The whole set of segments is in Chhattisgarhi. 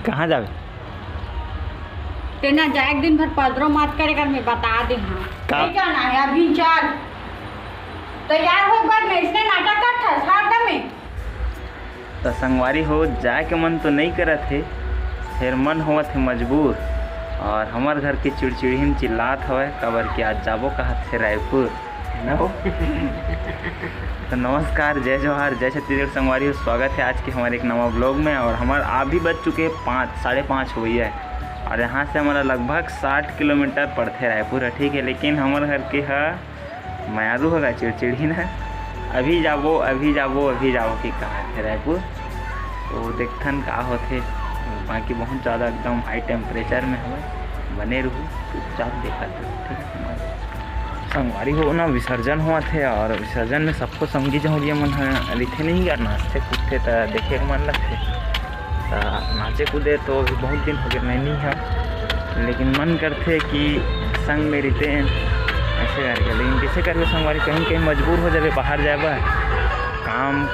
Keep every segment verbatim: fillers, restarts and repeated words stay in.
कहाँ जाबे? तेना जाए के दिन भर पदरो मत करे कर, मैं बता दे। हाँ, का? नहीं जाना है अभी, चल। तैयार हो, एक बार मैं इसने नाटक करता है, साथ में। त संगवारी हो, जाए के मन तो नहीं करत हे, फिर मन होवत हे मजबूर। और हमर घर के चिड़चिड़हिन चिल्लात हवय, काबर कि आज जाबो कहत हे रायपुर। Hello। तो नमस्कार, जय जोहार, जय छत्तीसगढ़ संगवारी हो, स्वागत है आज के हमारे एक नवा vlog में। और हमार अभी बज चुके हैं पाँच, साढ़े पाँच हो गई है। और यहाँ से हमारा लगभग साठ किलोमीटर पड़ते रायपुर है, ठीक है, लेकिन हमारे घर के है मयारू होगा चिड़चिड़हिन है, अभी जाबो, अभी जाबो, अभी जाबो कि कहा थे रायपुर। तो देखथन का होथे, बाकी बहुत ज़्यादा एकदम high temperature में हवे, बने रहू, चुपचाप देखत रहू, ठीक है। संगवारी हो ना, विसर्जन होवत हे और विसर्जन में सबको संगी जहुरिया मन ह रहिथे नहीं यार, नाचथे कूदथे त देखे के मन लगथे। त नाचे कूदे तो अभी बहुत दिन हो गए मैं नहीं है, लेकिन मन करथे कि संग में रहिते ऐसे करके, लेकिन कैसे करके संगवारी, कहीं कहीं मजबूर हो जाबे बाहर जाए बर, काम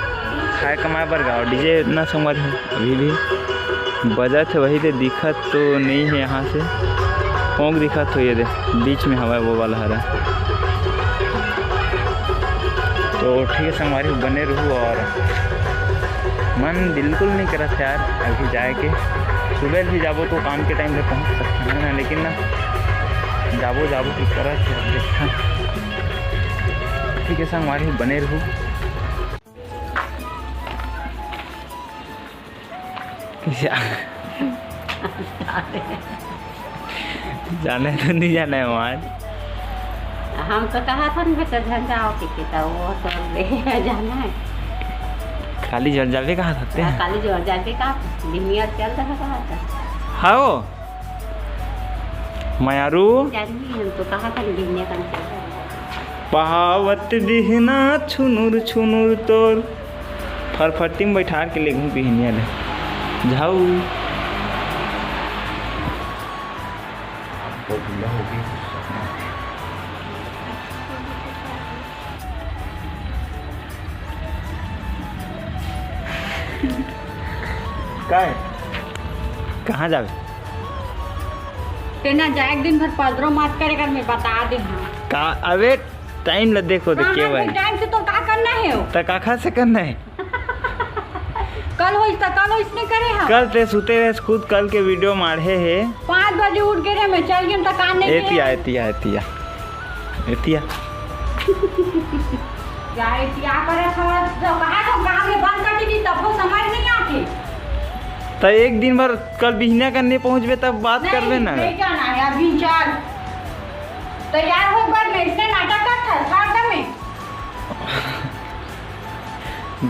खाए कमाए बर गाँव डीजे इतना संगवारी हो। अभी भी बजत हे, वही दे दिखत तो नहीं है यहाँ से, पोंक दिखत हो, ये दे बीच में हवा वो वाला हरा। तो ठीक है संगवारी, बने रहू और मन बिल्कुल नहीं करत यार अभी जाए के। सुबह भी जाबो तो काम के टाइम पे पहुँच सकते हैं ना, लेकिन ना जाबो जाबो की करत है, देखा। ठीक है संगवारी, बने रहू। जा-, जाने तो नहीं जाना है वहाँ। हम तो कहा था ना बेटा, झंझाओ के, के तो वो तो ले जाना है। काली झंझावे कहा था ते? हाँ, काली झंझावे कहा था, बिनिया चल रहा कहा था। हाँ वो। मयारू। जाननी हम तो कहा था, बिनिया का चल रहा। पहावत बिहना छुनुर छुनुर तोर। फरफट्टी में बैठार के लेगहूँ बिहनिया ले। झाऊ। का है? कहाँ जाबे? तेना जाए के दिन भर पदरो मत करे कर, मैं बता दे। हाँ। का? अबे टाइम ला देखो, देख हाँ, के हाँ, भाई। टाइम से तो का करना है हो? त काखा से करना है? कल होइस त कल होइस नहीं करे हम। कल ते सुते रहे खुद, कल के वीडियो माढ़े है। पाँच बजे उठ के रे मैं चल गई त कान नहीं एतिया, किया। एतिया, एतिया, एतिया। क्या एतिया करे खबर? जब कहा तो काम में बंद कर दी, तब वो समझ नहीं आती। त एक दिन भर कल बिहनिया करने पहुँचबे तब बात नहीं, करबे ना। नहीं जाना है अभी, चल। तैयार हो, एक बार मैं इसने नाटक करता था, साथ में।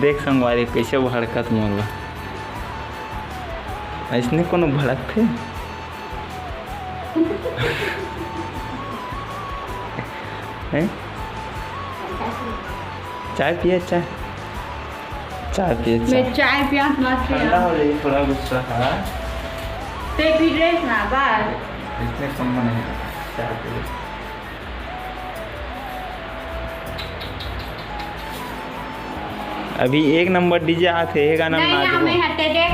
देख संगवारी, कैसे भड़कत मोर बर। ऐसने कोनो भड़कथे? हैं? चाय पिए, चाय। चाय पिए, चाय। मैं चाय पिया, मत पिया। ठंडा हो जाए थोड़ा गुस्सा, हाँ। ते पी रहे ना, बस। इतने कम नहीं, चाय पिए। अभी एक नंबर डीजे आथे, ये गाना नहीं, नाचबो। हमें हटे दे।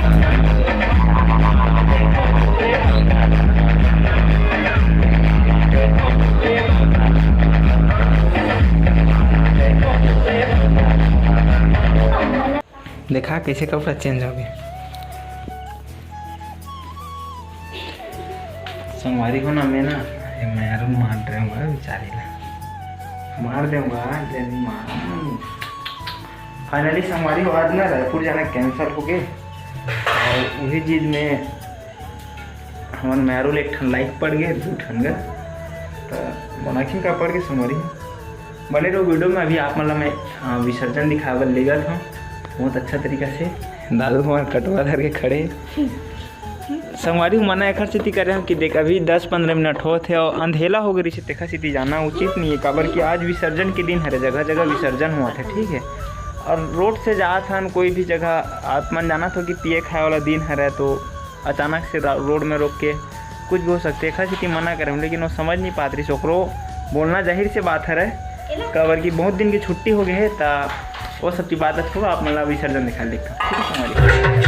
देखा कैसे कपड़ा चेंज हो गया। संगवारी हो ना, मैं ना, ये मैं यार मार रहे हूँ बेचारी ला, मार दूंगा, जल्दी मार। फाइनली संगवारी हो, आज ना रायपुर जाना कैंसिल हो गए और वही चीज में हमर मैरू ले एक ठन लाइक पड़ गए, दू ठन गा, तो मोनाखिन का पड़ गए संगवारी। बने रहो वीडियो में। अभी आप मन ला मैं, हाँ, विसर्जन दिखाए बर ले जात हूँ बहुत अच्छा तरीका से। दादू हमार कटवा धर के खड़े। संगवारी हो, मना एखर सेती करे हंव कि देख, अभी दस पंद्रह मिनट होत हे और अंधेला हो गए रहिसे, तेखर सेती जाना उचित नहीं है, काबर कि आज विसर्जन के दिन हरे, जगह जगह विसर्जन होवत हे, ठीक है। और रोड से जात हन कोई भी जगह, आप मन जानत हो कि पिए खाए वाला दिन हरे, तो अचानक से रा-, रोड में रोक के कुछ भी हो सकते, एखर सेती मना करे हंव, लेकिन वो समझ नहीं पात रहिस, ओकरो बोलना जाहिर से बात हरे, काबर कि बहुत दिन की छुट्टी हो गए है, त वो सब की बात थोड़ा आप मन ला विसर्जन दिखा देता हूँ, ठीक है संगवारी?